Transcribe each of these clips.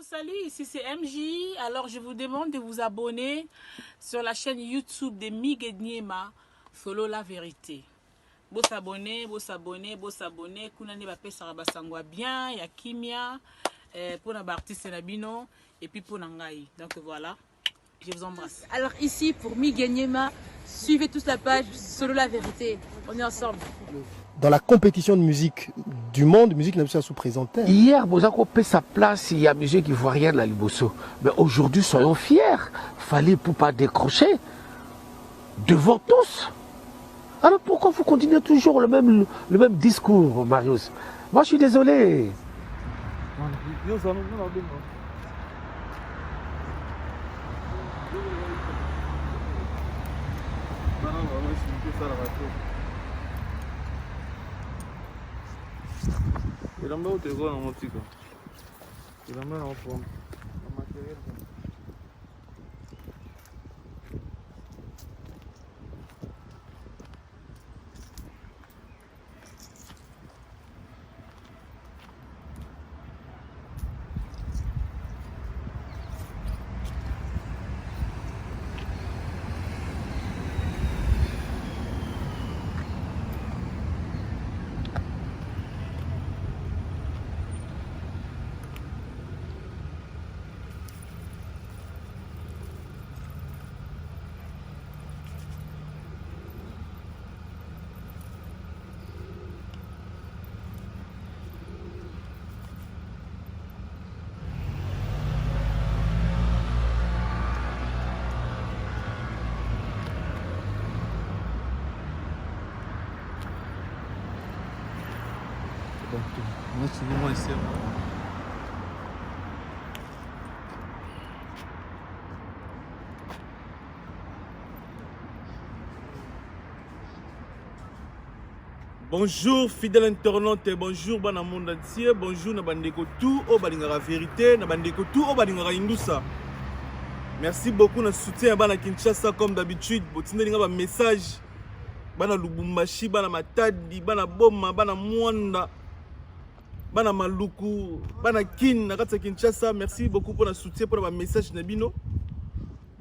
Salut, ici c'est MJ. Alors je vous demande de vous abonner sur la chaîne YouTube de Miguel Niema, Solo la vérité. Bo s'abonner, bo s'abonner, bo s'abonner. Kuna nde bapesaka basango ya bien, ya kimia, pona ba artiste na bino et puis pona ngai. Donc voilà, je vous embrasse. Alors ici pour Miguel Niema, suivez tous la page Solo la vérité. On est ensemble. Dans la compétition de musique du monde, musique na biso sous-présenté. Hier, bozako sa place, il y a musique ivoirienne na liboso. Mais aujourd'hui, soyons fiers. Fallait pour pas décrocher devant tous. Alors pourquoi vous continuez toujours le même discours, Marius? Moi, je suis désolé. Elamba oyo tokola nango, tika elamba nango forme na matériel. Bon, moi ici. Bonjour fidèle internaute, bonjour bana monde entier, bonjour na bandeko tout oyo balingaka vérité, na bandeko tout oyo balingaka indusa. Merci beaucoup na soutien ya bana Kinshasa. Comme d'habitude, botindeli nga ba message, bana Lubumbashi, bana Matadi, bana Boma, bana Mwanda, bana Maluku, bana Kin na kati ya Kinshasa. Merci beaucoup pour na soutien, pour ba message na bino.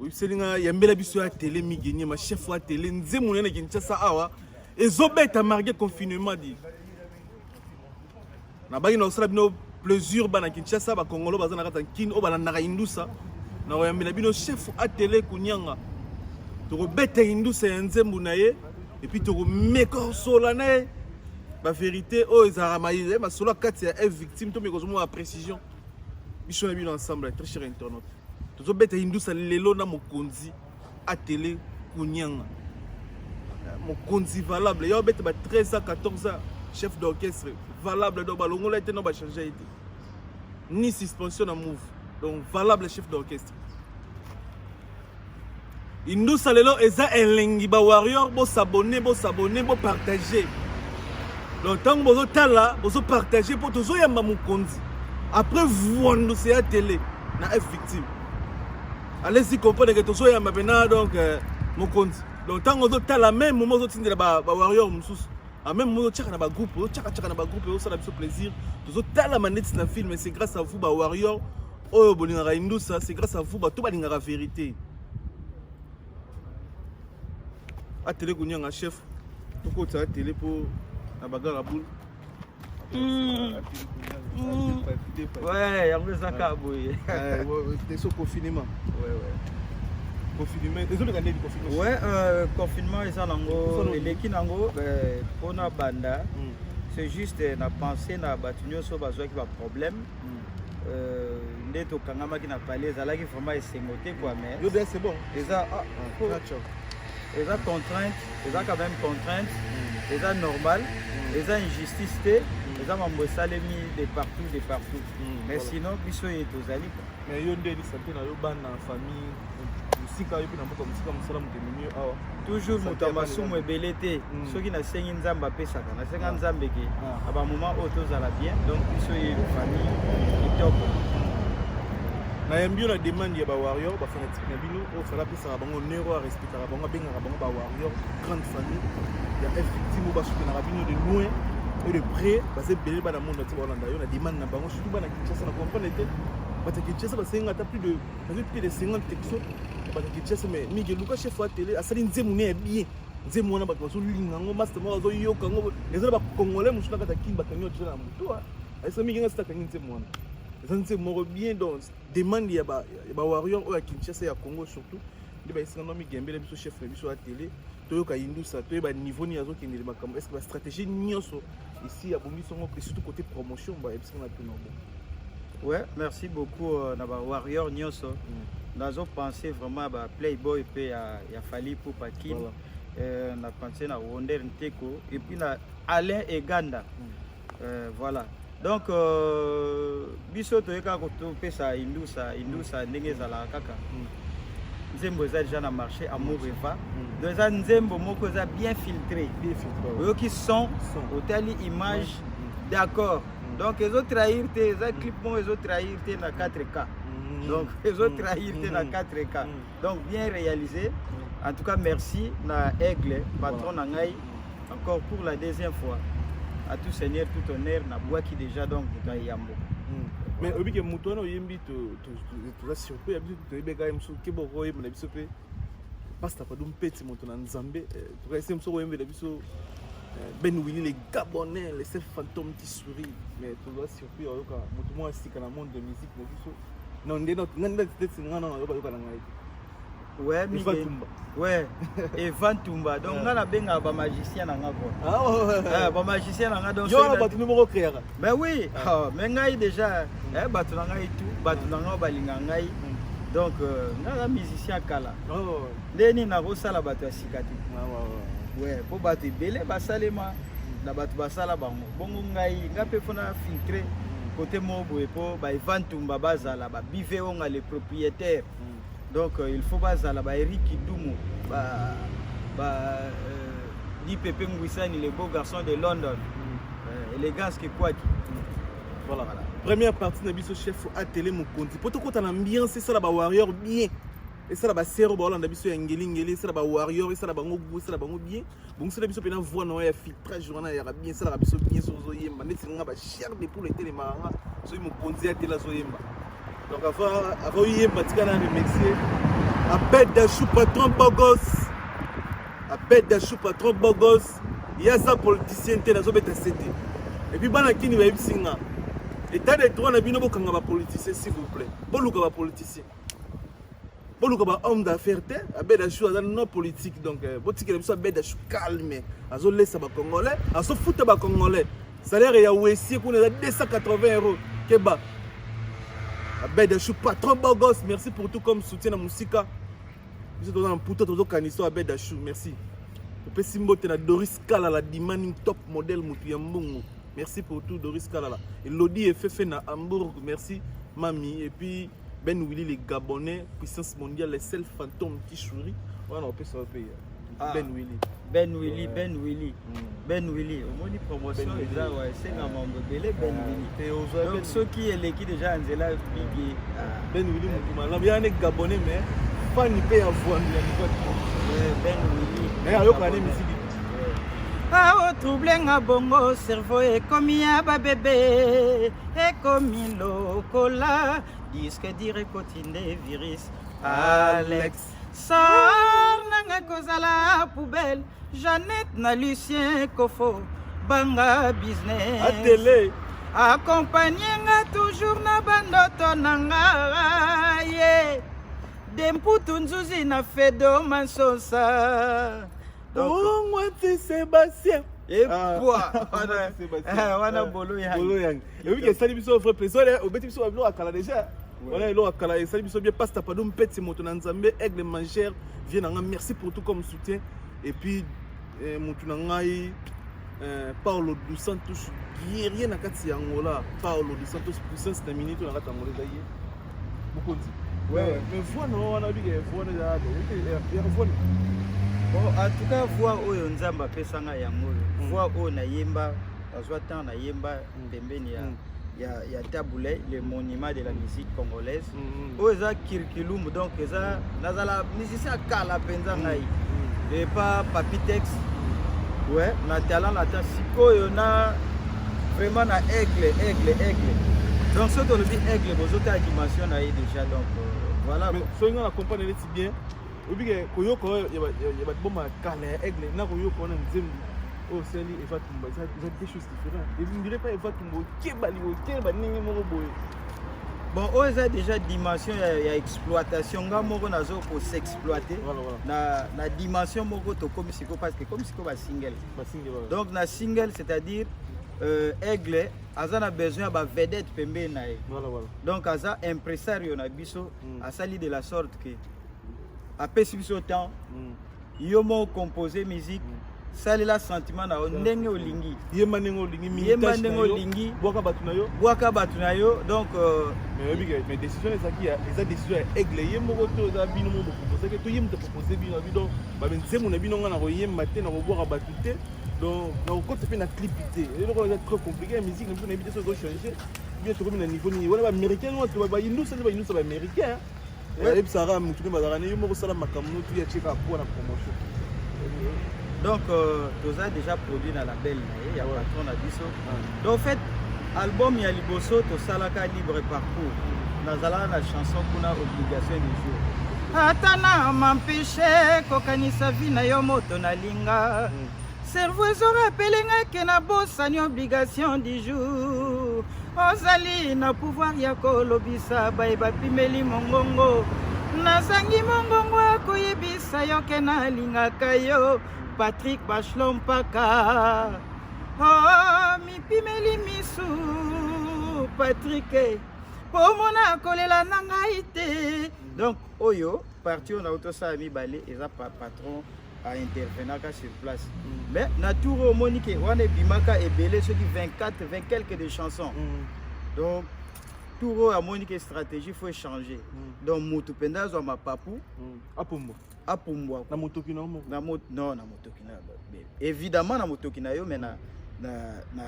Oyebiseli nga yambela biso ya télé Migenie, ma chef ya télé nzembo na Kinshasa awa ezobeta malgré confinement. Di nabaki na kosala bino plaisir, bana Kinshasa, bakongolo baza na kati ya Nkini oyo balandaka indusa, na koyambela bino chef atele Kunyanga. Tokobeta indusa ya nzembo na ye et puis tokomeka kosola na ye bavérité oyo ezalaka masolo ya kati ya F Victime. Tomeka kozomona précision biso na bino ensemble. Très cher internaute, tozobeta indusa lelo na mokonzi atele Kunyanga, mokonzi valable ya obeta ba 13 ans, 14 ans, chef d'orchestre valable. Donc balongola ete no bachange ye te, ni suspension na move. Donc valable chef d'orchestre. Indusa lelo eza elengi. Bawarrior, bosabonner, bosabonner, bopartager. Donc ntango bozotala, bozopartager mpo tozoyamba mokonzi après voando ya télé na F Victime. Allez-y comprendre que tozoyamba mpena donc mokonzi. Donc ntango ozotala, même moment ozotindela bawarrior mosusu, même moment ozotiaka na bagroupe, ozotiakatiaka na bagroupe, ezosala biso plaisir. Tozotalama neti na film. C'est grâce à vous bawarrior oyo bolingaka indusa, c'est grâce à vous bato balingaka vérité. Atele Kunianga, chef, tokotisa atele mpo na bagara boule. Ouais, yango eza kaka boye. So confinement, confinement ezoleka ndeni confinement? Ouais, confinement eza nango, eleki nango mpona banda. C'est juste na pensé na bato nyonso bazwaki baproblème nde tokangamaki na palais. Ezalaki vraiment esengo te quoi, mais yo bien, c'est bon. Eza ah, eza contrainte, eza quand même contrainte, eza normal, eza injustice te, eza mambo esalemi de partout, de partout. Mais sinon biso ye tozali quoi. Mais yo nde santé na yo, bana, famille, mosika yo mpe na mboka mosika, mosala moto ememi yo awa? Toujours moto ya masumu ebele te. Soki nasengi Nzambe apesaka, nasenga Nzambe ke na bamoment oyo tozala bien. Donc biso ye famille kitoko. Nayambi yo na demande ya bawarrior, bafanatique na bino oyo Fally apesaka bango honneur, oyo arespectaka bango, abengaka bango bawarrior, grande famille ya F Victime oyo basoutenaka bino de loin et de près. Baza ebele, bana monde ati baolanda yo na demande na bango, surtout bana Kinshasa. Na comprendre te. Bato ya Kinshasa basengi nga ata plus de nazwi plus de 50 texto ya bato ya Kinshasa, mais Mige luka chef ya tele asali nzembo ne ya bien. Nzembo wana bato bazolinga yango, master moko azoyoka yango, eza na bacongolais mosusu na kati ya Kin bakangi yango deja na motu. Ayesa mingi nga sita akangi nzembo wana, eza nzembo moko bien. Donc demande ya ba ya ba warrior oyo ya Kinshasa, ya Congo surtout, nde bayesika no migembele biso chef na biso ya tele, toyoka indusa, toyeba niveau nini azokendele makambo, est ce que bastratégie nyonso ici abongisi yango, et surtout côté promotion bayebisika na tuna bo. Ouais, merci beaucoup na ba warrior nyonso. Nazo penser vraiment ba playboy pe ya Fally Ipupa Kin. Voilà. Na penser na Wonder Nteko et puis na Alain Eganda. Voilà. Donc biso toyeka kotopesa indusa indusa ndenge ezalaka kaka. Nzembo eza déjà na marché, Amour Eva. Donc eza nzembo moko eza bien filtré. Bien filtré. Ouais. Oyoki son, Son. otali image, d'accord. Donc ezotrahir te, eza clip moko ezotrahir te na 4K. Donc ezotrahir te na 4K. Donc bien réalisé. En tout cas merci na Aigle, patron na ngai, encore pour la deuxième fois. À tout seigneur, tout honneur, na bwaki déjà donc moto ayambo. Mais oyebi ke moto wana oyembi, toza surpris ya biso, toyebeka ye mosusu ke boko oyemba na biso mpe Pasteur Padu Mpeti, moto na Nzambe. Tokayesi mosusu koyembela biso Ben Willy le Gabonais, le seul fantôme qui sourit, mais toza surpris oyoka moto moko asika na monde de musique na biso. Non, nde nga nde neti nga na nayoka yoka na ngai te. Ouais, Eva Miguel. Tumba. Ouais, Evan Tumba. Donc nga nabengaka bamagicien na nga quoi. Ah, ouais. Eh, bamagicien na nga donc yo wana soki bato nde moko créaka. Ben oui, ah, mais ngai déjà, eh, bato na ngai tout, bato na ngai balinga ngai. Donc nga na musicien kala. Oh, Nde nini nakosala bato ya sika te. Ouais. Ouais, mpo bato ebele basalema na bato basala bango. Bongo ngai, nga mpe fona filtre côté moko boye mpo ba Evan Tumba bazala, ba Bive Onga le propriétaire. Donc il faut bazala ba Eric Kidumu, ba Di Pepe Ngwisani le beau garçon de London. Élégance Kikwaki. Voilà. Première partie na biso chef atele mokonzi po tokota na ambiance, esala ba warrior bien, esala basero baolanda biso ya ngelingeli, esala ba warrior, esala bango goût, esala bango bien. Bongisela biso mpena voix na yo ya filtrage wana yaka bien, esalaka biso bien soki ozoyemba neti nga bachair de poule etelemaka nga soki mokonzi atele azoyemba. Donc avant oyemba, tika na remercier Abed Dachou, patron bogos. Abed Dachou, patron bogos, ye aza politicien te, nazobeta se te. Et puis bana kini bayebisi nga état de droit na bino, bokanga bapoliticien s'il vous plaît, boluka bapoliticien, boluka bahomme d'affaires te. Abed Achou aza non politique, donc botikela biso Abed Achou calme, azolesa bacongolais, azofuta bacongolais salaire ya wesie kuna eza 280 euros. Keba Abed Achou, patron bogos, merci pour tout comme soutien na mosika. Biso toza na mputa, tozokanisa Abed Achou, merci. Topesi mbote na Doris Kalala, Dimaning top modèle, motu ya mbongo, merci pour tout Doris Kalala. Elodi Efefe na Hambourg, merci mami. Et puis Ben Willy le Gabonais, puissance mondiale, le seul fantôme qui sourit wana opesa yo mpe. Ah. Ben Willy. Ben Willy, Ouais. Ben Willy. Ben Willy, omoni promotion Ben Willy. eza wa esenga mambo ebele Ben Willy. Te ozwa Donc Ben, soki eleki déjà ya nzela bigi. Ah, Ben Willy motu malamu, ya ne Gabonais mais fani mpe ya vwandu ya niveau. Ouais, Ben Willy. Mais ayokaka ne misiki. Ao trouble nga bongo, cerveau ekomi ya babebe, ekomi lokola disque dur ekoti nde virus. Alex sor nanga kozala poubelle, Jeannette na Lucien Kofo banga business. Atele. Accompagne nga toujours na bandoto na nga ye de mputu nzuzi na fedo mansosa. Donc, Ongwati Sébastien. Epwa wana. Sébastien. Eh, wana bolo yangi. Bolo yangi eyoki esali biso vrai plaisir. Wana obeti biso babiloko ya kala déjà, wana eloko ya kala esali biso bien. Pasteur Pado Mpeti, moto na Nzambe, aigle mangère, vie na nga, merci pour tout comme soutien. Et puis motu na ngai Paulo dos Santos, guerrier na kati ya Angola. Paulo dos Santos, puissance na minute na kati ya Angola, eza ye mokonzi. Mais voix na wana obike voix na ya voix. Bon, en tout cas voix oyo Nzambe apesanga yango oyo. Voix oyo nayemba, nazwa temps nayemba pembeni ya Tabu Ley, le monument de la musique congolaise. Oyo eza curriculum, donc eza nazala musicien ya kala mpenza ngai epa Papitex. Ouais, na talent na ta sikoyo na vraiment na aigle aigle aigle. Donc soki tolobi Aigle, bozotala dimension na ye déjà. Donc voilà. Mais soki nga na comprendre neti bien, oyebi ke koyoka oyo ya baboma ya kala ya Aigle na koyoka wana nzembo oyo osali Eva Tumba, eza deux choses différentes. On dirait pas Eva Tumba, okebali okeba ndenge moko boye. Bon, oyo eza déjà dimension ya exploitation. Nga moko nazo kos'exploiter na dimension moko. Tokomi sikoyo, parce que komi sikoyo basingle. Basingle, voilà. Donc na single, c'est-à-dire Aigle aza na besoin ya bavedette pembeni na ye. Donc aza impresario na biso. Asali de la sorte que apesi biso temps, yo moko compose musique, salela sentiment na yo ndenge olingi. Yemba ndenge olingi. Yemba ndenge olingi. Bwaka bato na yo. Bwaka bato na yo. Donc Mais oyebi ke mais décision ezalaki eza décision ya Aigle ye moko to eza bino moko boproposaki to ye moto apropose bino na bino? Banzembo na bino, nga na koyemba te, na kobwaka bato te, donc na kokota mpe na clip te. Eloko eza très compliqué ya musique na biso, nayebi te soki ezochange bien. Tokomi na niveau nini wana? Baaméricain wana bayindusa nde bayindusa baaméricain ayebisaka motu nde bazalaka ne yo moko osala makambo no tu ya tieka po na promotion. Donc toza déjà produit na label na ye ya patron na biso. Donc en fait, album ya liboso tosalaka libre parcours. Nazalaka na chanson kuna, Obligation du jour. Ata na mampishe kokanisa vie na yo, moto nalinga, cerveau ezorappeler nga ke nabosani obligation du jour. Ozali na pouvoir ya kolobisa baye bapimeli mongongo. Nazangi mongongo ya koyebisa yo ke nalingaka yo, Patrik Bashlompaka. Oh, mipimeli misu, Patrik, mpo mona kolela na ngai te. Donc oyo partie oyo nauti osala mibale eza patron aintervenaka sur place. Mais na tour oyo omoni ke wana ebimaka ebele, soki 24, 20 quelque de chansons. Donc tour oyo amoni ke stratégie faut échanger. Donc motu mpenza azwa mapapu. Apumbwa. Apumbwa. Na motoki na yo moko? Na non, na motoki na, évidemment na motoki na yo, mais na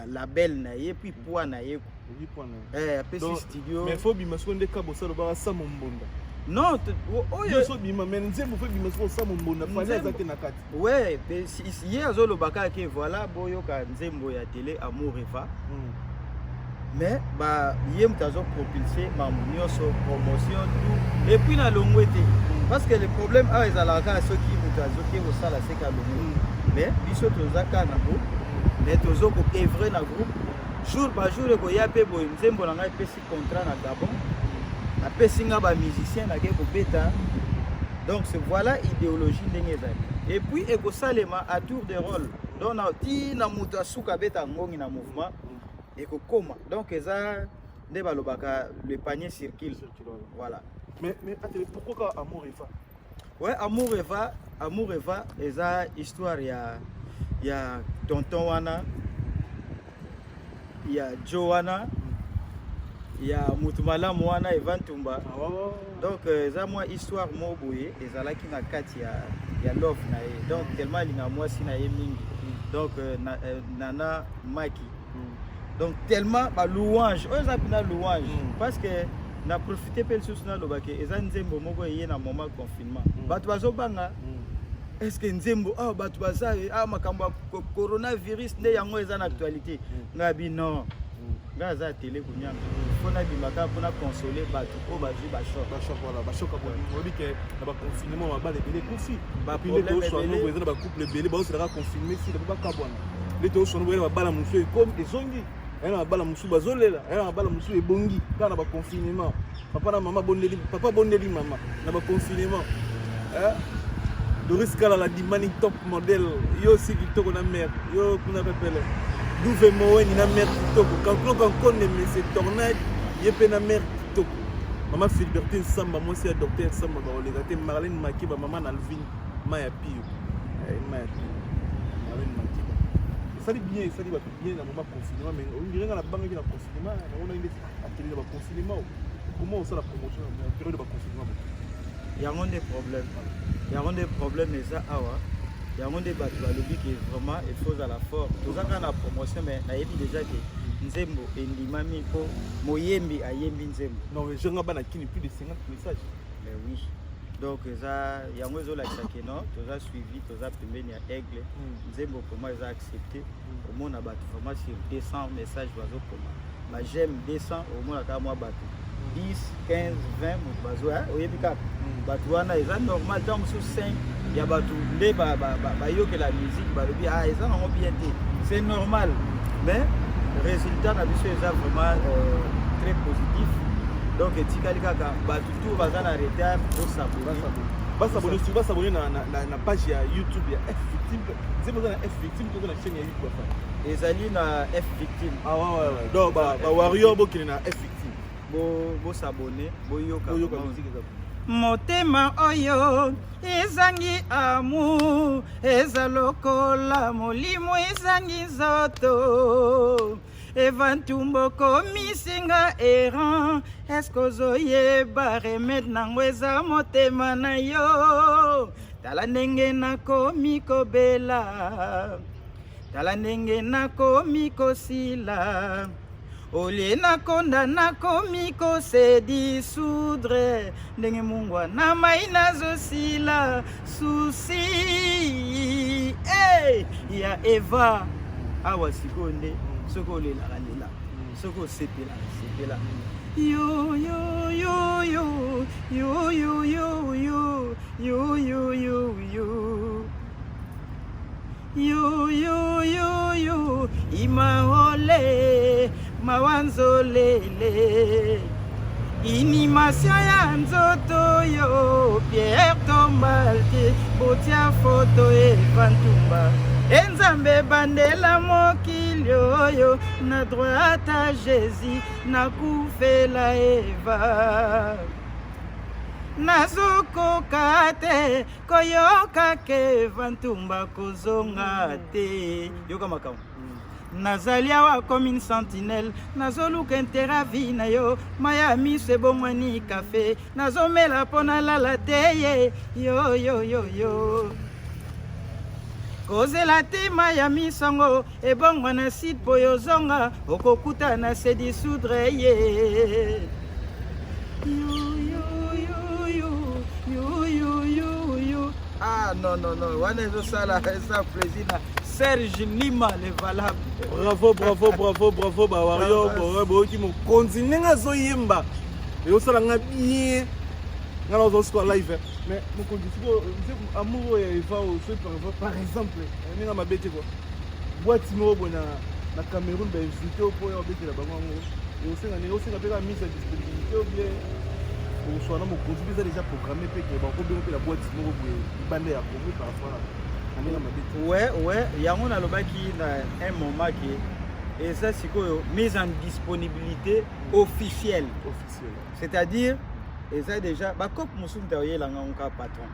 label na ye, puis poids na ye. Oyi poids na ye. Eh, apesi studio. Mais faut bima sikoyo nde ka bosala baka sa mombonda. Non, oyo nyonso bima, mais nzembo faut bima sikoyo sa mombonda, Fally aza te na kati. Ouais, ye azoloba kaka ke voilà, boyoka nzembo ya télé Amour Eva. Mais ba ye moto azopropulse mambo nyonso, promotion, tout. Et puis na longwe te, parce que le problème awa ezalaka kaka soki moto azoki kosala seka longwe. Mais biso toza kaka na groupe, mais tozo koœuvrer na groupe jour par jour. Ekoya mpe boye, nzembo na ngai epesi contrat na Gabon, apesi nga bamusicien, nake kobeta. Donc c'est voilà idéologie ndenge ezali. Et puis ekosalema à tour de rôle. Donc na ti na moto asuka abeta ngongi na mouvement ekokoma. Donc eza nde balobaka le panier circule, voilà. Mais attends, pourquoi ka Amour Eva? Ouais, Amour Eva, Amour Eva eza histoire ya tonton wana, ya jo wana, ya motu malamu wana, Eva Ntumba. Donc eza mwa histoire moko boye ezalaki na kati ya love na ye. Donc tellement alingaka mwasi na ye mingi. Donc Nana Maki. Donc tellement balouange oyo eza mpena louange, parce que na profite mpe lisusu nalobaki eza nzembo moko eye na moment confinement. Bato bazobanga, est ce que nzembo awa bato baza awa, makambo ya coronavirus nde yango eza na actualité. Ngai abi non, ngai aza ya tele konyanga, mpo nabimaka mpona consoler bato oyo bazwi bachoc. Bachoc, voilà, bachoc ya bolingo. Oyebi ke na baconfinement mabala ebele ekufi. Baproblème nde toswana ebele. Eza na bacouple ebele baoselaka confinement esila mpo bakabwana. Nde toswana boye na babala mosusu ekomi ezongi, aya na babala mosusu bazolela, aya na babala mosusu ebongi kaka na baconfinement. Papa na mama bondeli papa, bondeli mama na baconfinement. Eh? Doris Kalala Dimani, top modèle, yo aussi kitoko na mère yo kuna pepele Duve Moweni na mère kitoko, Kanklo Kankone Mese Tornade ye mpe na mère kitoko, mama Philbertine Samba, mwasi ya docteur Samba, bakoleka te. Marlène Makeba, mama na Alvin Maya Pio. Eh, Maya Pio, Marlène Makeba, esali bien, esali bato bien na moment confinement. Mais on dirait nga nabangaki na confinement namonaki ndeti akende na baconfinement. Comment osala promotion na période ya baconfinement? Yango nde problème, yango nde problème eza awa. Yango nde bato balobi ke vraiment il faut ozala fort. Toza kaka na promotion, mais nayebi déjà ke nzembo endimami mpo moyembi ayembi nzembo. Non, mais jenga bana kini plus de 50 messages. Mais oui, donc eza yango ezolakisa ke non, toza suivi, toza pembeni ya Aigle. Nzembo koma eza accepté, omona bato vraiment sur 200 messages bazokoma. Ba j'aime 200, omona kaka mwa bato 10, 15, 20, moto bazwa, oyebi kaka bato wana, eza normal. Ntango mosusu 5 ya bato nde bayokela musique, balobi: "Ah, eza nango bien te." C'est normal, mais résultat na biso eza vraiment très positif. Donc etikali kaka bato tout baza na retard bos'abonner. Bas'abonner, surtout bas'abonner na page ya YouTube ya F Victime. Nzembo eza na F Victime to na chaîne ya YouTube afa? Ezali na F Victime. Ah ouais. Donc ba warrior, bokende na F Victime. Bos'abonner, boyoka. Boyoka musique eza. Motema oyo ezangi amour eza lokola molimo ezangi nzoto. Eva Ntumba, komisinga errant, eske ozoyeba remède nango eza motema na yo? Tala ndenge nakomi kobela, tala ndenge nakomi kosila. Olie nakonda, nakomi kose dissoudre, ndenge mungwa na mai nazosila. Souci, hey! Ya Eva awa sikoyo nde soki olelaka, lela, soki osepelaka, sepela. Yo yo yo yo yo yo yo yo yo yo yo yo yo yo yo yo imaole mawanzolele inhumation ya nzoto yo pierre tombal te, botia foto Eva Ntumba. E Nzambe, bandela mokili oyo na droite ya Jésus, nakufela Eva. Nazokoka te koyoka ke Eva Ntumba kozonga te. Yoka makambo, nazali awa comme une sentinelle, nazoluka intérêt vie na yo. Maya miso ebongwani kafe, nazomela mpo nalala te. Ye yo yo yo yo kozela te, mai ya misongo ebongwana acide mpo yozonga, okokuta na se dissoudre ye. Yo, yo, yo, yo, yo, yo, yo, yo. Ah non, non, non, wana ezosala eza plaisir na Serge Lima le valable. Bravo, bravo, bravo, bravo, bawarrior. Boyoki mokonzi ndenge azoyemba, ezosala nga bien. Nga na ozosikoa live, mais mokonzi, sikoyo amour oyo ya Eva, soki par exemple, ndenge mabe te kua, boîte moko boye na Cameroun, bainvité mpo oyo obetela bango yango, osenga ndenge osenga mpe kaka mise ya disponibilité ou bien okoswana na mokonzi mpe eza déjà programmé mpe ke bakobenga mpe na boîte moko boye libanda ya Congo par rapport na ndenge mabe te? Ouais, yango nalobaki na un moment ke eza sikoyo mise en disponibilité officielle. Officielle. C'est-à-dire eza déjà bacope mosusu nta oyelanga ngo kaka patron,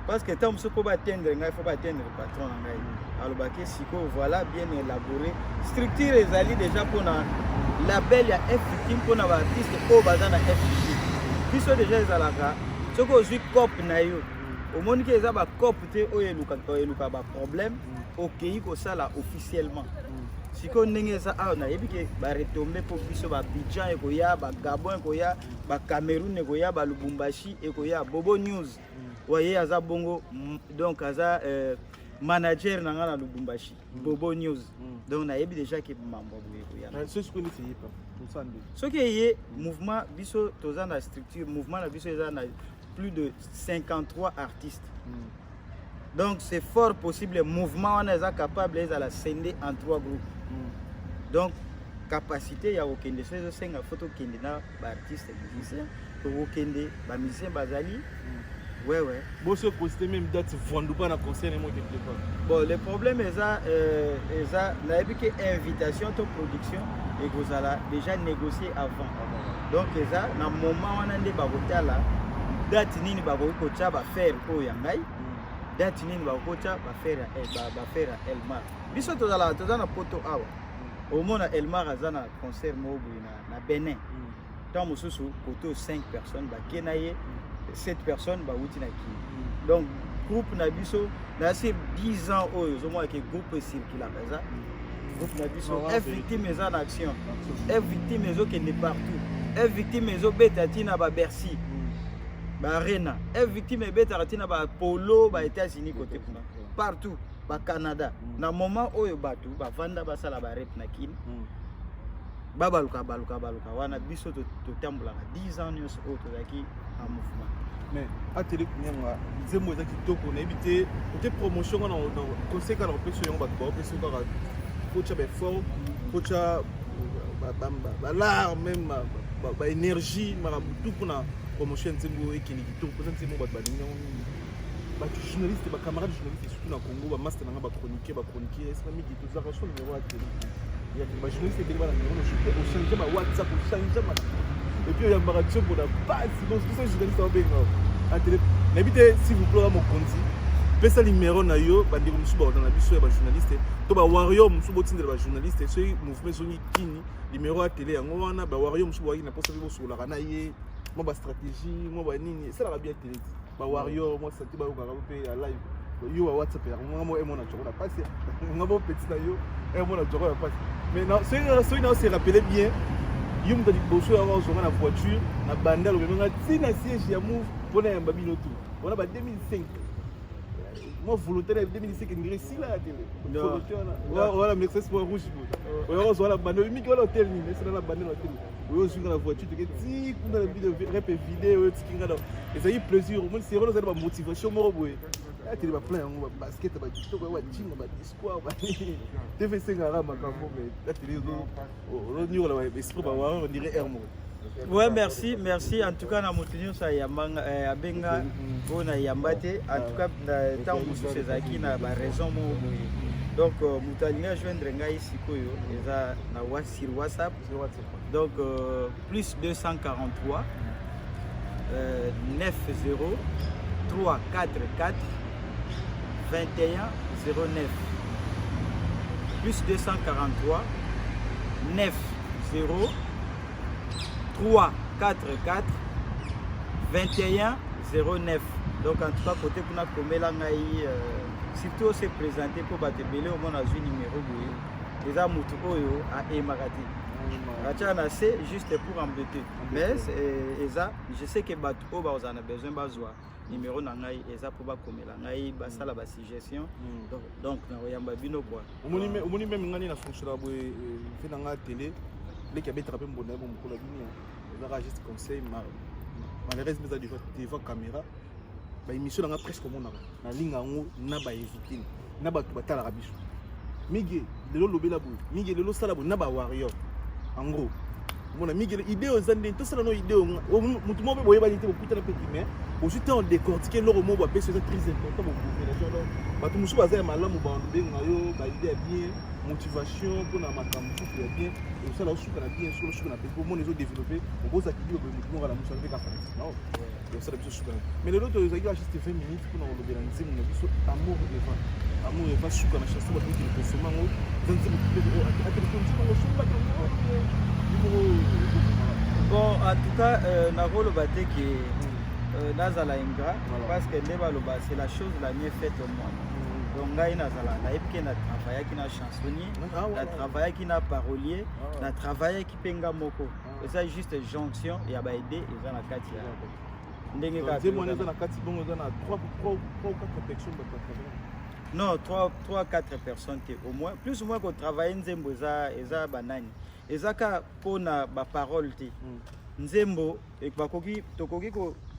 parce que ntango mosusu mpo batendre ngai, fo batendre patron na ngai. Alobaki sikoyo voilà, bien élaboré, structure ezali déjà mpona label ya F Victime, mpona baartiste oyo baza na F Victime. Biso déjà ezalaka soki ozwi cope na yo, omoni ke eza bacope te oyo eluka baproblème, okei kosala officiellement. Sikoyo ndenge eza awa, nayebi ke baretombées mpo biso, baabidjan ekoya, bagabon ekoya, bacameroun ekoya, balubumbashi ekoya. Bobo News waye aza bongo, donc aza manager na nga na Lubumbashi, Bobo News. Donc nayebi déjà ke mambo boye ekoya. Soki eye mouvement, biso toza na structure, mouvement na biso eza na plus de 53 artistes. Donc c'est fort possible mouvement wana eza capable ezala scindé en trois groupes. Donc capacité ya kokende, so ezosenga fo tokende na baartiste musicien, tokokende, bamusicien bazali, ouais. Boso posté même date vendu pas na concert mo quelque part? Bon, le problème eza eza nayebi ke invitation to production ekozala déjà négocié avant. Donc eza na moment wana nde bakotala date nini bakoki kotia bafrères oyo ya ngai, date nini bakoki kotia bafrères ya Elmar. Biso tozalaka, toza na poto awa, omona Elmar aza na concert moko boye na Benin, ntango mosusu kote 5 personnes bake na ye, 7 personnes bawuti na Kini. Donc groupe na biso na se 10 ans oyo, ozomona ke groupe ecirculaka, eza groupe na biso F Victime eza na action. F Victime ezokende partout, F Victime ezobeta ntina baBercy, baarena, F Victime ebetaka ntina bapolo, baÉtats-Unis, kote kuna partout, baCanada. Na moment oyo bato bavanda basala barep na Kini. Babaluka baluka baluka wana, biso totambolaka 10 ans nyonso oyo tozalaki en mouvement. Mais Atele Kunyanga, nzembo eza kitoko, nayebi te ote promotion nga na conseil kaka na kopesa yango, bato baopesa kaka kotya baeffort, kotya balare, même baénergie, makambo tu mpona promotion ya nzembo ekende kitoko, mpoza nzembo bato balingi yango mingi. Bato journaliste, bacamarade journaliste, surtout na Congo, bamaster nanga, bachroniqueur esika mingi tozalaka so numéro ya tele, bajournaliste ebele bana numéro, ochange ba WhatsApp, ochange et puis oyambaka ntiombo na pasi. Bon, biso journaliste aobenga Atele, nayebi te, s'il vous plaît, mokonzi, pesa numéro na yo. Bandeko mosusu baota na biso ya bajournaliste to bawarrior mosusu, botindela bajournaliste soki mouvement ezongi kini, numéro ya tele yango wana. Bawarrior mosusu bawaki na mposa mpe bosololaka na ye, mwa bastratégie, mwa banini esalaka bien tele ti bawarrior mwa sante bayokaka mpe ya live yo ba WhatsApp yango nga mo emona joko na pasi, nga mo petit na yo emona joko na pasi. Mais soki na se rappeler bien, yo moto ya liboso yango ozonga na voiture na banda alobemenga ntina siège ya Move mpona yamba bino tu wana ba 2005, mwa volontaire ya 2005 ndire esila ya tele volontaire wana, Mercedes mwa rouge boye, oyo ozwa na banda miki wana hotel nini esila na banda na hotel oyo ozwi nga na voiture, toke ti kuna na bino repe vide oyo otiki nga na ezali plaisir. Omoni sero ozali bamotivation moko boye atele, baplan yango, babasket, bakitoko, bajinga, badiscours tv esengaka makambo, mais atele ozoniokola esprit bawarrior, on dirait air moko. Ouais, merci, merci. En tout cas, na moto nyonso ayambanga, abenga oyo na yamba te. En tout cas, na ntango mosusu ezalaki na baraison moko boye. Donc, moto alingi ajoindre ngai sikoyo eza na sur WhatsApp. Donc, plus 243 90 3 4 4 21 09, plus 243 9 0 3 4 4 21 09. Donc en tout cas, côté kuna komela ngai, surtout ose présenter mpo bato ebele omona azwi numéro boye, eza motu oyo aemaka te, atia na se juste pour embêter. Mais eza, je sais que bato oyo bazala na besoin bazwa numéro na ngai, eza mpo bakomela ngai, basala basuggestion. Donc nakoyamba bino quoi. Omoni même ngai na fonctionnaka boye mpe na ngai télé leki abetaka mpe mbonda ye bo mokolo ya bino, ezaka juste conseil. Malheureusement eza devant caméra, baémission na nga presque omonaka nalinga yango na bainvité na bato batalaka biso mingi. Lelo lobela boye mingi, lelo osala boye na bawarrior. En gros, omona mingi idée oyo eza ndeni tosala no idée motu moko mpe boyebani te, bokutana mpe te, mais ozwi te odécortique eloko moko bapesi, eza très important. Bopopulation, donc bato mosusu baza ya malamu, babenga yo baidée ya bien, motivation mpona makambo mosusu ya bien, osala osuka na bien, soki osuka na pe omona ezodéveloppe, okozaki bi boye motu moko alamusaka mpe kaka nao osala biso suka. Mais lelo tozalaki juste 20 minutes mpona kolobela nzembo na biso Amour Eva. Amour Eva, suka na chanson, bato okende kosoma yango, eza nzembo kitoko. Ateleko nzembo yango osombaki yango moko? Bon, en tout cas, nakoloba te ke nazala ingrat, parce que nde baloba c'est la chose la mieux faite au monde. Donc ngai nazala nayebi ke na travaillaki na chansonnier, na travaillaki na parolier, na travaillaki mpe nga moko. Eza juste jonction ya baide, eza na kati ya ndenge kaka. Nzembo wana eza na kati bongo, eza na 3 ou 4 personnes bato batravaille? Non, 3, 3 4 personnes te, au moins plus ou moins kotravaille nzembo eza banani, eza kaka mpona baparole te. Nzembo bakoki, tokoki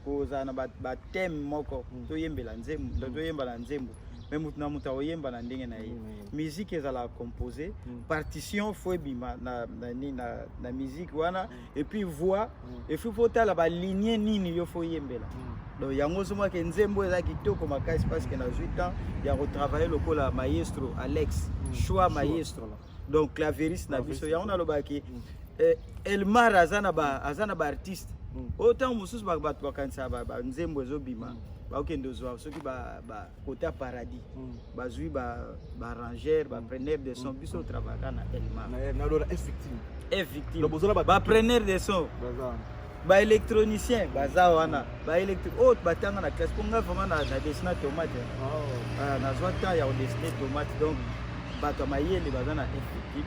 kozala na bathème moko, toyembela nzembo, toyemba na nzembo, mais motu na moto akoyemba na ndenge na ye. Musique ezalaka composé, partition faut ebima na musique wana, et puis voix, et puis faut tala baligne nini yo faut yembela. Donc yango ozomaka nzembo eza kitoko makasi parce que nazwi temps ya kotravaille lokola maestro Alex Choix, maestro, donc clavériste na biso. Yango nalobaki, Elmar aza na baartiste oyo ntango mosusu bato bakanisaka banzembo ezobima, bakokende ozwa soki bakota paradis, bazwi baarrangeur, bapreneur de son. Biso travaillaka na Elmar. Nalola effective. Effective, bapreneur de son, baélectronicien baza wana, baélectro oyo batanga na classe. Mpo nga vraiment na dessina tomate, nazwa temps ya kodessine tomate. Donc bato ya mayele baza na effective.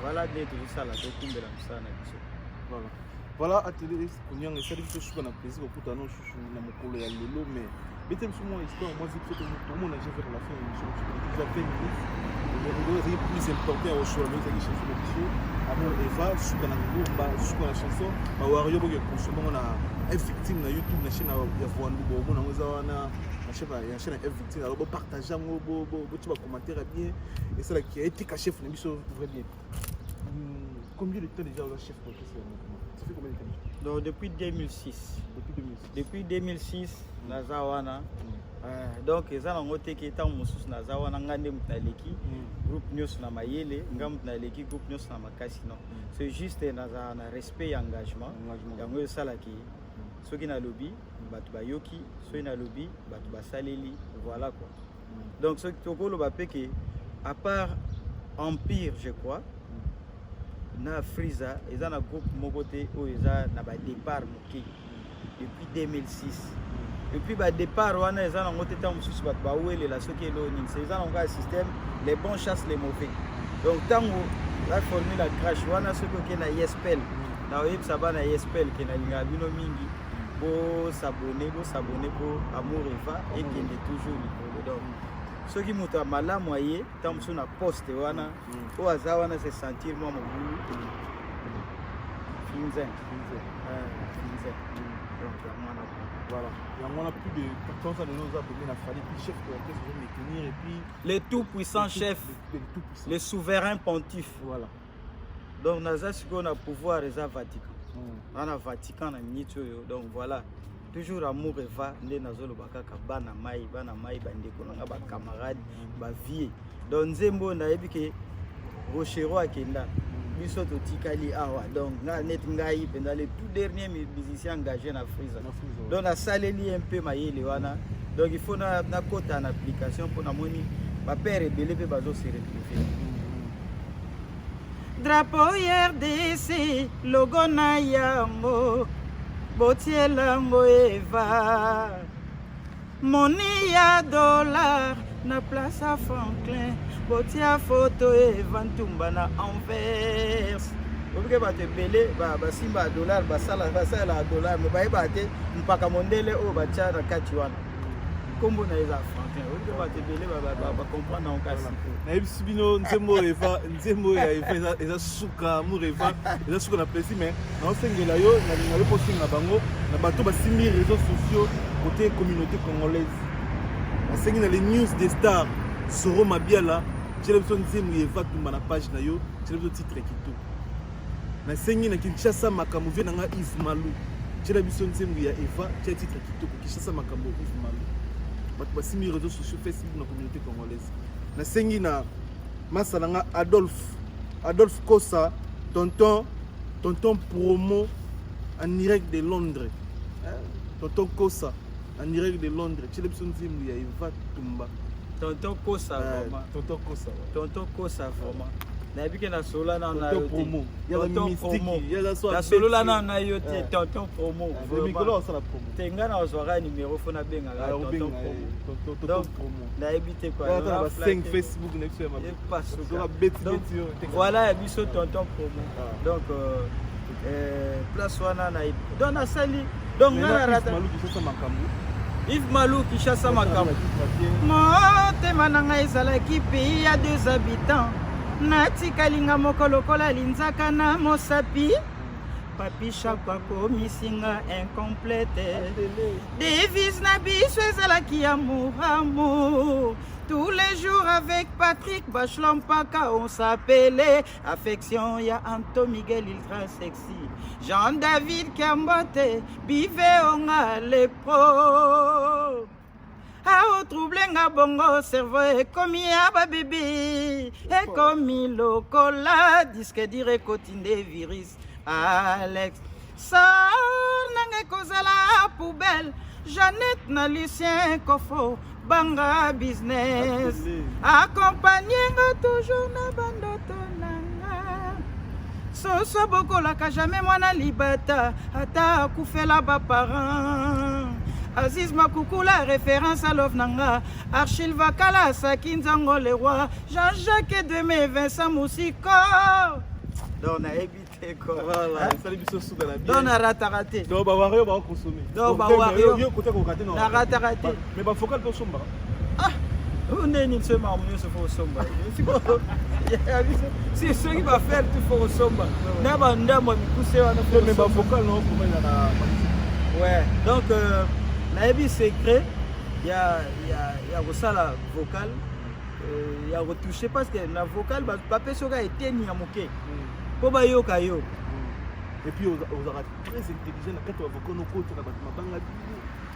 Voilà nde tozosala, tokumbela mosala na biso. Voilà, Atelier Konyanga esali biso suka na plaisir kokutana no susu na mokolo ya lelo. Mais bete biso mwa histoire mwa vite fait, tomona déjà vers la fin ya émission, déjà 20 minutes. Ezalaki plus important ya kosola, mais ezalaki chanson na biso. Amour Eva suka na ngumba suka na chanson ba wario boke consommer ngo na F victime na YouTube na chaîne ya Voandu bomona yango eza wana na chaîne ya chaîne ya F victime alors bo partager yango bo bo botia ba commentaire ya bien esalaki etika chef na biso vrai bien. Combien de temps déjà oza chef d'orchestre ya mouvement? Ça fait combien de temps déjà? Donc depuis 2006. Depuis 2006. Depuis 2006 naza wana. Donc eza nango te ke ntango mosusu naza wana nga nde moto naleki groupe nyonso na mayele, nga moto naleki groupe nyonso na makasi, non. C'est juste nazala na respect ya engagement. Engagement. Yango esalaki soki nalobi bato bayoki, soki nalobi bato basaleli, voilà quoi. Donc soki tokoloba mpe ke à part Empire, je crois, na Afrisa eza na groupe moko te oyo eza na badépart moke depuis 2006. Et puis badépart wana eza nango te ntango mosusu bato bawelela soki eloo nini, c'est eza nango ya système, les bons chassent les mauvais. Donc ntango la formule ya crash wana, soki okei na yespel, na oyebisa bana yespel ke nalingaka bino mingi, bosabone, bosabone mpo Amour Eva ekende toujours likolo. Donc soki moto ya malamu aye ntango mosusu na poste wana, oyo aza wana se sentir mwa mobulu finzen finzen. Donc yango wana. Voilà. Yango wana, plus de 14 ans lelo oza pembeni na Fally, puis chef d'orchestre ozo maintenir et puis le tout puissant chef, le tout puissant, le souverain pontife. Voilà. Donc naza sikoyo na pouvoir, eza Vatican na Vatican na minute oyo. Donc voilà, toujours Amour Eva nde nazoloba kaka bana mai, bana mai, bandeko na nga, bacamarade, bavie. Donc nzembo oyo nayebi ke Rochero akenda, biso totikali awa. Donc nga neti ngai mpenza le tout dernier musicien engagé na Frisa. Na Frisa, ouais. Donc nasaleli ye mpe mayele wana. Donc il faut nakota na application mpo namoni bapere ebele mpe bazose retrouver. Drapeau RDC, logo na yango botielango Eva, moni ya dollar na place ya Franklin botia foto Eva Ntumba na Anvers. Obike bato ebele basimba ya dollar, basala ya dollar, me bayebaka te mpaka mondele oyo batya na kati wana nkombo na ye eza Franklin. Obike bato ebele bacomprendre yango kasi. Nayebisi bino, nzembo oyo Eva, nzembo oyo ya Eva eza suka. Amour Eva eza suka na plaisir, mais naosengela yo, nalinga yo mpo osenga bango na bato basimbi réseaux sociaux côté communauté congolaise. Nasengi na les news des stars, Soro Mabiala, tiela biso nzembo ya Eva Tumba na page na yo, tiela biso titre kitoko. Nasengi na Kinshasa makambo, vie na nga Yves Malu, tiela biso nzembo ya Eva, tia titre kitoko. Kinshasa makambo, Yves Malu, bato basimbi réseaux sociaux, Facebook na communauté congolaise. Nasengi na masa na nga Adolphe, Adolphe Kosa, tonton, tonton promo en direct de Londres. Hein? Tonton Kosa en direct de Londres, tiela biso nzembo ya Eva Tumba. Tonton Kosa, vraiment. Tonton Kosa, ouais. Tonton Kosa, vraiment, nayebi ke nasolola nano na yo Tonton te. promo. Yaza Tonton mystique, promo, yaza so nasolola abeti. nano na yo te. Tonton promo, Mais mikolo vraiment. osala promo. Te, ngai nazwaka numéro fo nabengaka Ah, tonton obenga promo. ye, tonton Donc, promo. nayebi te quoi. Ata na ba Naza 5 flatter. Facebook na biso ya mabe. Epasuka. Soka beti Donc, beti yo. voilà ya biso tonton promo. Ah. Donc place wana na donc nasali, donc ngai na rata Malu Kinshasa makambo. Yves Malou, Kinshasa makambo. Motema na ngai ezalaki pays ya deux habitants, natikali nga moko lokola linzaka na mosapi. Papi Shako akomisi nga incomplète. Devise na biso ezalaki amour, amour tous les jours. Avec Patrick Bachlompaka, on s'appelait affection. Ya Anto Miguel ultra sexy, Jean David Kiambote bive onga lepro aotrouble nga bongo, cerveau ekomi ya babebe, ekomi lokola disque dur ekoti nde virus. Alex sor nanga ekozala poubelle. Jeannette na Lucien Kofo banga business accompagne nga toujours na bandoto nanga. Soso bokolaka jamais mwana libata ata akufela baparent. Aziz Makukula, référence à love nanga. Archil Vakala Asaki Nzango, le roi Jean-Jacques Deme, Vincent Musiko. Donc nayebi te quoi. Voilà, esali biso suka na bien. Donc narataka te. Donc bawario bakonsommer. Donc, ba Wario. Yo kote kokate na. Narataka te. Mais bafocal mpe osombaka. Ah. Oyo nde nini soki makambo nyonso fo kosomba si soki bafere tu fo kosomba na bandambo ya mikuse wana ouais donc euh, nayebi secret ya, ya, ya kosala vocal euh, ya kotouche parce que na vocal bapesi yoka eteni ya moke mpo bayoka yo Et puis ozalaka très intelligent na kati ya bavocal nokotaka bato mabanga.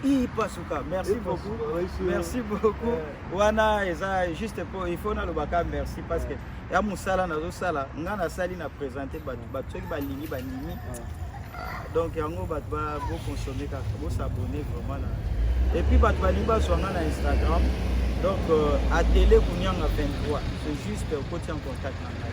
Ipasuka, merci beaucoup. Merci beaucoup. Wana eza juste pour il faut nalobaka merci parce que ya mosala nazosala nga nasali na présenter bato bato soki balingi bandimi. Ah, donc yango bato boconsommer kaka bosabonner vraiment na et puis bato balingi bazwa nga na Instagram donc Atele Kunyanga 23, c'est juste okoti en contact na ngai.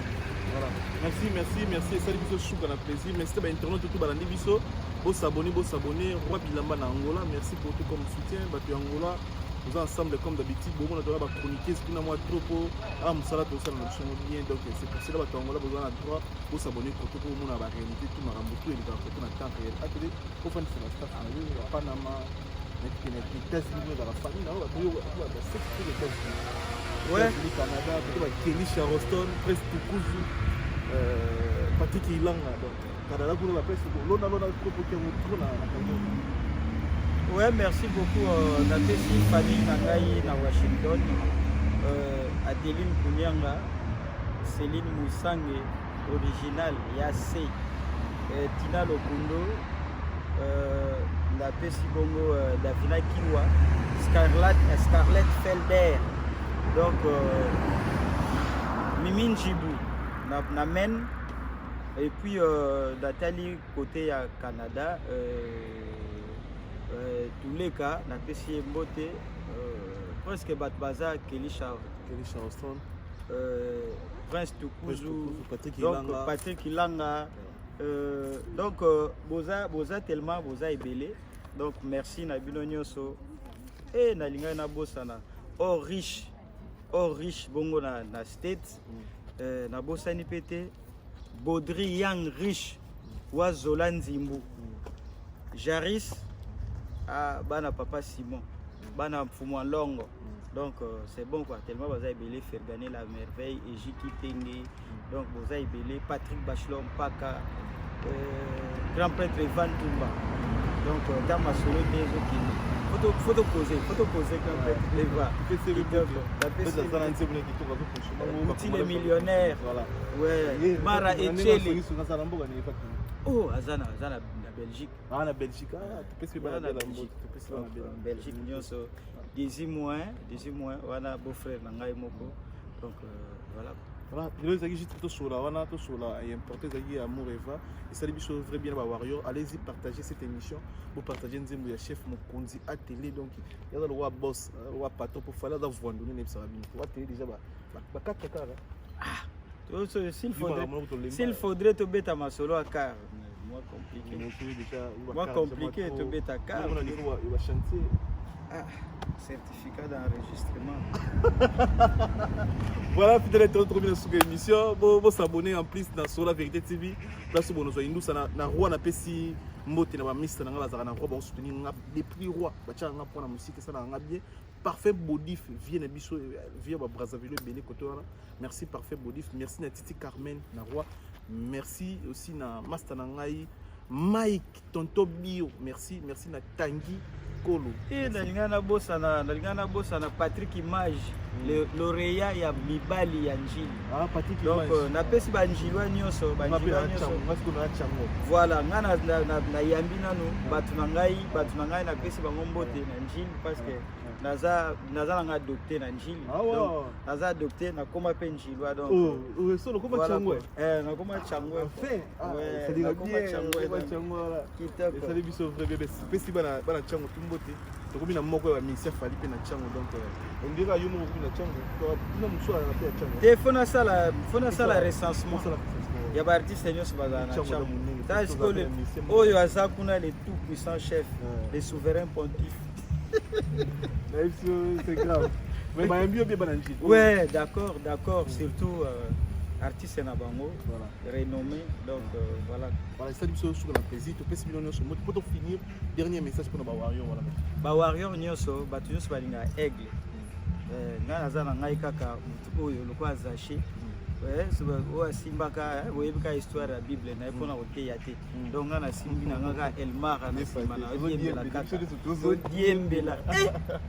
Voilà. Merci, merci, merci. Esali biso suka na plaisir. Merci ba internaute tout balandi biso. Bosabonner, bosabonner. Roi Bilamba na Angola. Merci pour tout comme soutien. Bato ya Angola. Nous ensemble comme d'habitude. Bon, on a ba chroniquer ce qui n'a moi trop po. Ah musala to sala na biso bien. Donc c'est pour cela bato ya Angola besoin na droit bosabonner koto po mona ba réalité tout makambo tout eleka koto na temps réel. Atele ko fan c'est la staff na yo ya Panama. Na États-Unis dans la famille na yo bato yo ba sexe États-Unis. Ouais. Canada, peut-être Kelly Charleston, Prince Tukuzu, Patrick Ilanga. Donc, Canada, pour la presse, lona lona trop pour trop na na. Ouais, merci beaucoup. Euh, napesi famille na ngai na Washington, Adeline Kunyanga, Céline Moussange, original ya C, Tina Lokundo, napesi bongo Davina Kiwa, Scarlett Felder, donc Mimi Njibu na Maine, et puis natali côté ya Canada, Tuleka, napesi ye mbote, presque bato baza Kelly Kelly Charleston, Prince Tukuzu, Patrick donc Ilanga. Patrick Ilanga, donc boza tellement boza ebele, donc merci na bino nyonso. E nalingai nabosana or riche, or riche bongo na State, nabosani mpe te Baudry Young Rich Wazola Nzimbu Jaris, ah, bana papa Simon, bana Mfumu Longo. Donc c'est bon quoi, tellement baza ebele. Fergane la merveille, Ejiki Tenge, donc boza ebele, Patrick Bachelor Mpaka, grand prêtre Evan Tumba. Donc ta masolo te ezokende, faut tokoze, faut tokoze grand prêtre Eva. Outil les millionnaires. Voilà. Ouais, Mara Echele. Oh, aza na Belgique. Ah, na Belgique. Ah, topesi Aza bana na bela Belgique. mbote, topesi bana Donc, bela. Belgique nyonso, Desi Moin, Desi Moin wana beau-frère na ngai moko. Donc voilà. Voilà, lelo ezalaki juste tosola wana, tosola importe ezalaki Amour Eva. Esali biso vrai bien ba warrior. Allez-y partager cette émission, bopartage nzembo ya chef mokonzi Atele. Donc yaza lokwa boss, lokwa patron po Fally aza voando nde nayebisaka bino po Atele déjà ba 4 kaka. S'il faudrait tobeta masolo ya car, moi compliqué, moi compliqué tobeta car. Niveau ya chantier. Ah, certificat d'enregistrement. Voilà, fidèle internaute, tokomi na suka émission. Bosabonner en plus na Sur la Vérité TV, place oyo bonozwa indusa na roi. Napesi mbote na bamista na nga bazalaka na roi, bakosoutenir nga depuis roi, batiaka nga mpona mosika, esalaka nga bien. Parfait Bodif, vie na biso, vie ya babrazzaville ebele kote wana. Merci Parfait Bodif, merci na Titi Carmen na roi, merci aussi na master na ngai Mike Tonto Bio, merci, merci na Tangi Kolo. E nalingai nabosana Patrick Image, lauréat ya mibali ya Njili. Ah, Patrick. Donc Image. Napesi banjilwa nyonso, banjilwa nyonso. Voilà, nga nayambi nanu bato na ngai, bato na ngai napesi bango mbote na Njili parce que naza nanga adopté na Njili. Ah, ouais. Donc naza adopté, nakóma mpe njilwa, donc Oh, solo koma voilà Tshangu. quoi. Eh, nakóma Tshangu. Enfin, ah, Ouais, c'est-à-dire nakóma bien, Tshangu, koma donc. Tshangu, voilà. Kitoko. Esali biso vrai bébé. Pesi bana bana Tshangu tumbote. Tokomi na moko ya misia Fally pe na Tshangu, donc on dirait yo moko komi na Tshangu. To na musu na pe ya Tshangu. Te, fo nasala recensement Osala recensement. ya baartiste nyonso bazala na Tshangu Tshangu. eza monene. Tala Toza sikoyo pe na musicien moko. oyo aza kuna, le tout puissant chef, le souverain pontife. Na biso c'est grave. Mais bayambi yo bien bana Njili. Ouais, d'accord, surtout artiste na bango renommé, donc voilà. Voilà, esali biso suka na plaisir. Topesi bino nyonso mbote. Po to finir, dernier message mpona ba warrior, voilà. Bawarrior nyonso, bato nyonso balingaka aigle. Ngai naza na ngai kaka motu oyo lokola Zache, oyo asimbaka, boyebi kaka histoire ya Bible na ye mpona koteya te. Donc ngai nasimbi na ngai kaka Elmara na nsima, nayodiembela kaka, todiembela.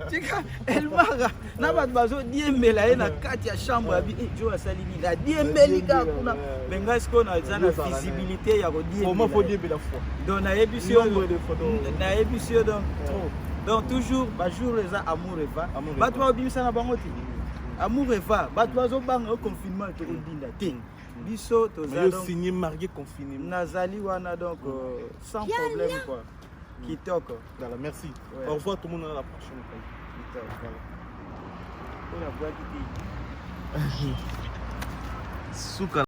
Tika Elmara na bato bazodiembela ye na kati ya chambre ya bi jo asali nini, adiembeli kaka kuna. Mais ngai sikoyo naza na visibilité ya kodiembela. Donc nayebisi yo, nayebisi yo, donc trop, donc toujours bajour eza amour eva, bato babimisa na bango te. Amour eva, bato bazobanga confinement, tokodinda te biso toza. Signé marié confinement. Nazali wana, donc sans problème quoi, kitoko. Voilà, merci. Ouais. Au revoir tout le monde, à la prochaine. Kitoko. Voilà. Oyo abwaki te. Suka.